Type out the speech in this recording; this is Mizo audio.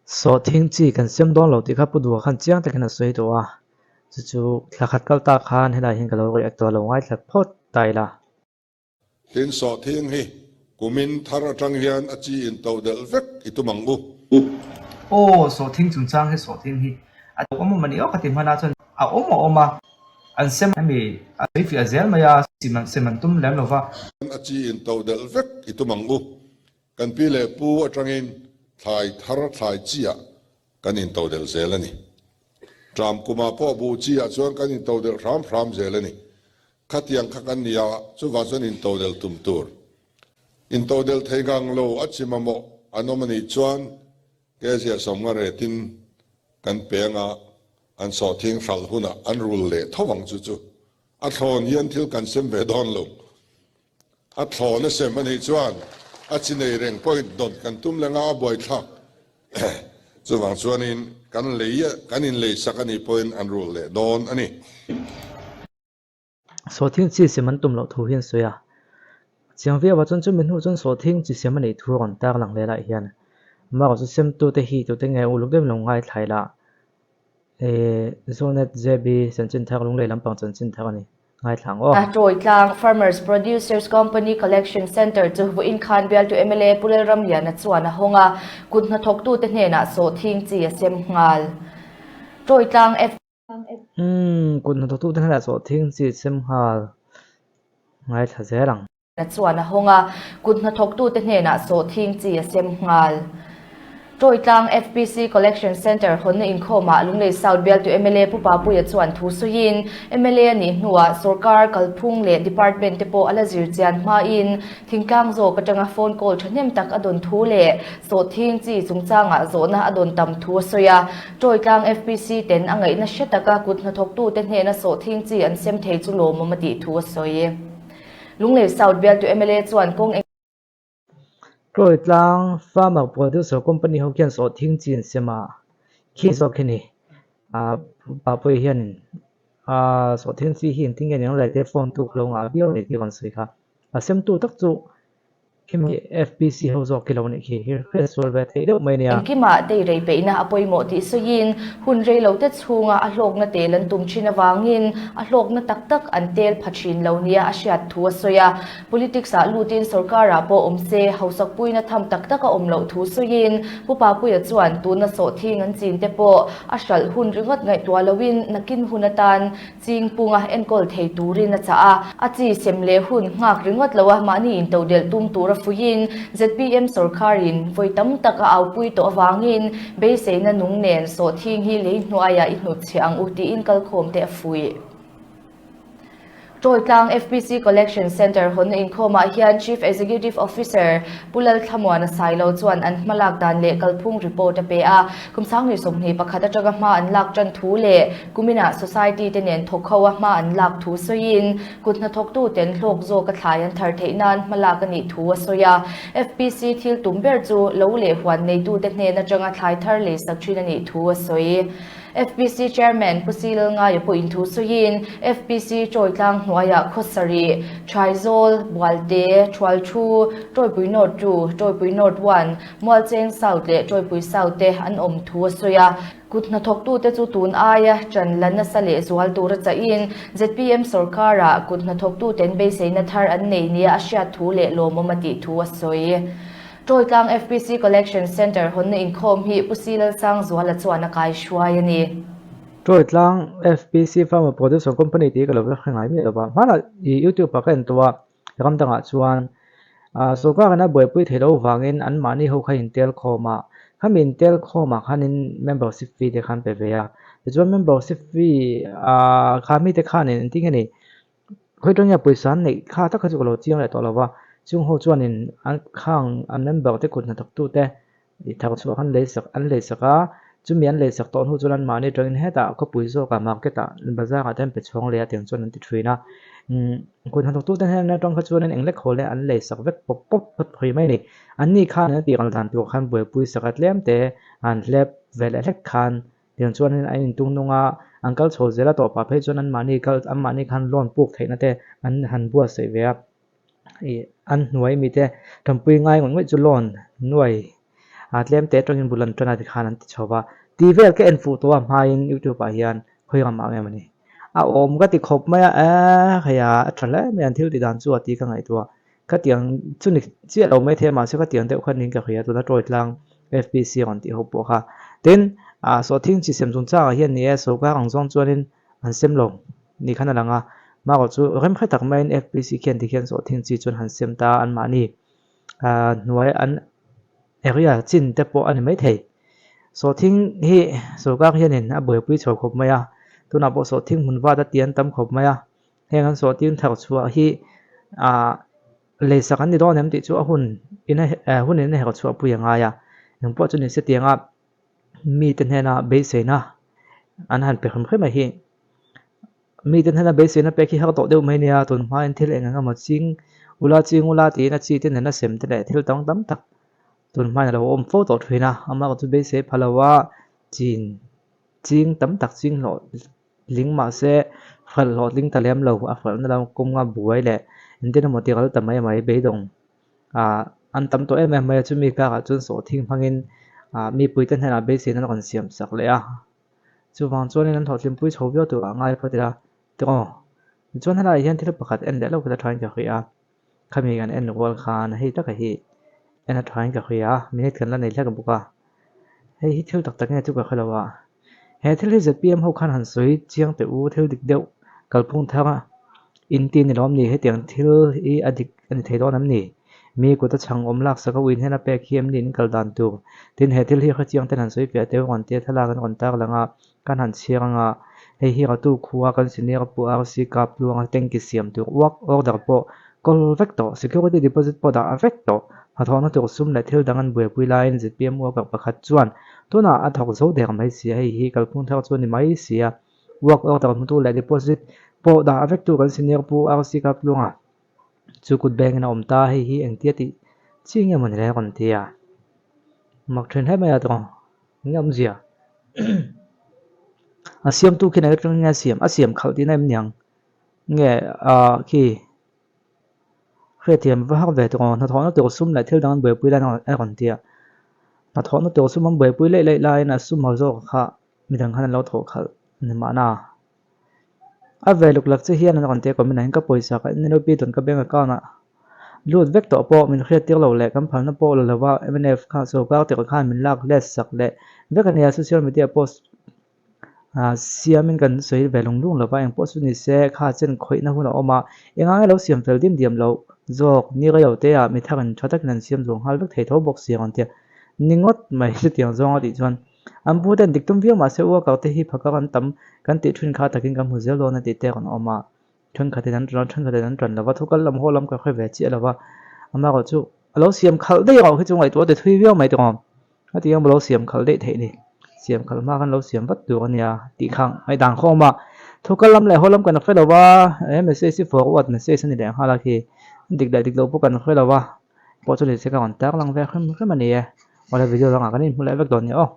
Sawhthing chi kan sem dawn lo tih kha Pu Duha khan chiang takin a sawi tawh a, chu chu thla khat kal tak khan helai hian ka lo react tawh a lo ngaithla phawt ta ila. Tin sawhthing hi kumin thar atang hian a chi in to delh vek i tum ang u. Aw sawhthing chungchang hi sawhthing hi a awm awm a ni aw ka ti hman a chuan a awm a awm a an sem hemi a sawi fiah zel mai a sem an tum lem lo va. A chi in to delh vek i tum ang u. Kan pi leh pu atangin thlai thar thlai chi ah kan in to delh zel a ni. Tram kumah pawh buh chi ah chuan kan in to delh hram hram zel a ni. Khatiang kha kan ni a, chuvang chuan intodelh tum tur. Intodelh thei ngang lo a chi mamawh an awm a nih chuan Kezia sawmnga retin kan peng a, an sawhthing hralh hunah an rul leh tho ang chu chu. A thlawn hian thil kan sem ve dawn lo. A thlawn a sem a nih chuan a chi nei reng pawhin dawn kan tum leng a, a buaithlak. Chuvang chuanin kan lei kan inleisak a nih pawhin an rul leh dawn a ni. Sawhthing chi sem an tum loh thu hi an sawi a, chiang viau ah chuan chumi hnu chuan sawhthing chi sem a neih thu a rawn tar lang leh lai hian amaherawh chu semtute hi tute nge uluk deuhin lo ngaithla ila eh Zonet JB chanchin thar lunglei lampang chanchin thar a ni ngaithla ang aw. Tawitlang Farmers Producers Company Collection Centre chu vawiin khan bialtu mla Pu Lalramliana chuan a hawng a, kut hnathawktute hnenah sawhthing chi a sem nghal. Tawitlang F. Umm, kut hnathawktute hnenah sawhthing chi sem nghal ngaithla zel ang. Chuan a hawng a, kut hnathawktute hnenah sawhthing chi a sem nghal. Tawitlang FPC Collection Centre hawnna inkhawmah Lunglei South bialtu mla Pu Papuia chuan thu sawiin, mla a nih hnuah sawrkar kalphung leh department te pawh a la zir chian hmain Thingtlang zawk atanga phone call thahnem tak a dawn thu leh sawhthing chi chungchangah zawhna a dawn tam thu a sawi a. Tawitlang FPC ten a ngaihna hre taka kut hnathawktute hnena sawhthing chi an sem thei chu lawmawm a tih thu a sawi. Lunglei South bialtu mla chuan kawng eng. Tawitlang Farmer Producer Company ho khian sawhthing chi an sem a, khi zawk hi ni. Papuia hianin sawhthing chi hi engtin nge niang laite phone tu ka lo ngah viau a ni tih a rawn sawi kha. A semtu tak chu khimi FPC ho zawk khi lo nih khi hi hriat sual ve theih deuh mai nia. Engkimah teirei peihna a pawimawh tih sawiin hun rei lo te chhunga a hlawkna tel an tum thin avangin a hlawkna tak tak an tel pha thin lo nia a hriat thu a sawi a. Politics ah lutin sorkar-ah pawh awm se hausakpuina tham tak tak a awm loh thu sawiin Pu Papuia chuan tuna sawhthing an chin te pawh a hralh hun ringawt ngaihtuah loin nakin hun atan Chingpunga enkawl thei turin a chah a, a chi sem leh hun nghak ringawt lo a mahni intodelh tum tura fuiin zpm sawrkharin vawi tam tak a aupui tawh avangin beiseina nung nen sawhthing hi lei hnuaiah i hnutchhiah ang u tiin kalkhawm te a fuih. Tawitlang FPC Collection Centre hawnna inkhawmah hian Chief Executive Officer Pu Lalthlamuana Sailo chuan an hmalak dan leh kalphung report a pe a, kum 2021 atanga hma an lak tan thu leh Kuminah Society te nen thawk ho a hma an lak thu sawiin, kut hnathawktu ten hlawk zawk a thlai an thar theih nan hma lak a nih thu a sawi a. FPC thil tum ber chu lo leh huan neitute hnen atanga thlai thar leisak thin a nih thu a sawi. FPC Chairman Pu Si Lalngaia pawhin thu sawiin, FPC Tawitlang hnuaiah Khawsarih, Thaizawl, Bualte, Thualthu, Tawipui North 2, Tawipui North 1, Mualcheng South leh Tawipui South te an awm thu a sawi a. Kut hnathawktute chu tun aia ṭan la nasa leh zual tura chahin zpm sawrkarah kut hnathawktuten beiseina thar an nei nia a hriat thu leh lawmawm a tih thu a sawi. Tawitlang FPC Collection Centre hawnna inkhawm hi Pu Si Lalsangzuala chuan a kaihruai a ni. Tawitlang FPC Farmer Producer Company tih ka lo la hre ngai miah lo va, hmanah i YouTube ah ka en tawh a, ram dangah chuan sawrkar in a buaipui theih loh vangin an mahni ho kha intel khawm a, khami intel khawmah khanin membership fee te khan pe ve a, tichuan membership fee ah kha mite khanin engtin nge ni khawi atang nge pawisa an neih kha tak kha chu ka lo chiang leh tawh lo va, chung ho chuanin an khang an member te kut hnathawk tute I thar chhuah khan lei sak an lei sak a, chumi an lei sak tawh hnu chuan anmahni atangin hetah khawpui zawkah market ah bazar ah te an pe chhuang leh a tiang chuan an ti thin a, umm kut hnathawktute hnen atang kha chuanin eng lek haw leh an lei sak vek pawp pawp phawt phei mai a ni. Anni khan an tih kal dan tur khan buaipui sak a tlem te an hlep ve leh hlek khan tiang chuanin an intung nung a, an kal chho zel a tawh pah phei chuan anmahni kal anmahni khan loan puk theihna te an han buatsaih ve a. Ih an hnuai mite tanpui ngai ngawih ngawih chu loan nuai Ah tlem te atangin bul an tan a tikhan an ti chho va. Tih vel ka en fuh tawh a hmain youtube ah hian khawi ang mah em a ni. A awm ka ti khawp mai a, eeh hei a a tha hle mai an thil tih dan chu a ti ka ngaihtuah. Ka tiang chu ni chiah lo mai thei a mahse ka tiang deuh kha niin ka hria tuna tawi tlang FPC rawn tih ho pawh kha. Tin, ah sawhthing chi sem chungchangah hian ni e sorkar ang zawng chuanin an sem lo ni khan a lang a, marawh chu remhre tak maiin FPC khian tikhian sawhthing chi chuan han sem ta anmahni ah hnuai an area chin te pawh a ni maithei. Sawhthing hi sorkar hianin a buaipui chho khawp mai a, tunah pawh sawhthing hmun vat a ti an tam khawp mai a, heng an sawhthing thar chhuah hi ah leisak an ni dawn em tih chu a hun in a hun in a herh chhuah pui a ngai a, engpawh chu ni se tianga mite hnena beiseina an han pe hrim hrim a hi mite hnena beiseina pek hi har tawh deuh mai nia tun hmain thil eng eng emaw ching ula ching ula tiin a chi te nena sem te leh thil dang tam tak tun hmain a lo awm fo tawh thin a amah chu beisei pha lo a chin ching tam tak ching hlawh tling mahse hralh hlawhtling ta lem lo a hralhna lam kawnga buai leh engtin emaw ti kal ta mai mai beidawng ah an tam tawh em em mai a chumi karah chuan sawhthing hmangin ah mipuite hnenah beiseina an rawn siam sak leh a chuvang chuanin an hlawhtlinpui chho viau turah a ngai phawt ila tiraw tichuan helaiah hian thil pakhat en leh lawk ila thain ka hria a khami kan en rual khan hei taka hi en a thain ka hria a minute kan la nei hlek bawk a hei hi thil tak tak nge chu ka hre lo a he thil hi zpm ho khan han sawi chiang teh u thil dik deuh kalphung thar a in ti ni lawm ni hetiang thil hi a dik a ni thei dawn em ni mi kut a chhang awm lak sak a uin hian a pek hi em ni in kal dan tur tin he thil hi hrechiang ten han sawi fiah teh u rawn tia thlalak an rawn tar lang a kan han chhiar anga hei hi ratu khua kan senior a pu RC kap tluanga tanki siam tur uak order pawh kawl vek tawh security deposit pawh dah vek tawh hnathawhna tur sum leh thil dang an buaipui laiin zpm worker pakhat chuan tunah a thawk zo der mai si a hei hi kalphung thar chu a ni mai si a work order hmutu leh deposit pawh dah vek tu kan senior pu RC kap tluanga chu kut bengin a awm ta hei hi engtia tih chi nge maw ni le rawn ti a mak thin hle mai a tawng. Eng awmzia? A siamtu khi nai atangin nge a siam? A siam khalh tihna em niang? Nge ah khi hriatthiam va hak ve tawh ang hnathawhna tur sum leh thil dang an buaipui lai a rawn ti a. Hnathawhna tur sum an buaipui laih laih laiin a sum ho zawk kha midang khan an lo thawh khalh a ni mahna. A ve luk lak che hian an rawn ti a comment ah hian ka pawisa ka NLP dawn ka bank account ah Lut vek tawh pawh min hriat tir lo leh kan phalna pawh la lova mnf kha sorkar tirh khan min lak let sak leh vek a nia social media post siamin kan sawi ve lung lung lova engpawh chu ni se kha chen khawihna hun a awm a engah nge lo siam fel dim diam lo zawk ni rei lo te ah mi tharin tha takin an siam zuang nghal vek thei tho bawk si ang tia ni ngawt mai chutiang zawng a tih chuan an pu ten dik tum viau mahse worker te hi phakar an tam kan tih thin kha takin kan hmu zel dawn a tih te a rawn awm a. Thenkhatin an ṭan a, thenkhatin an ṭan lo va, thukal lam haw lam ka hre ve chiah lo va, amaherawh chu a lo siam khalh daih erawh khi chu ngaihtuah ti thui viau mai tawh ang, a ti ang lo siam khalh daih theih ni, siam khalh hma khan lo siam vat tur a nia tih kha ngaihdan khawm a, thukal lam leh haw lam kan hre lo va, he message hi forward message a ni leh nghal a khi, dik leh dik lo pawh kan hre lo va, pawh chu ni se ka rawn tar lang ve hrim hrim a ni e, awle video dangah kan inhmu leh vek dawn nia aw.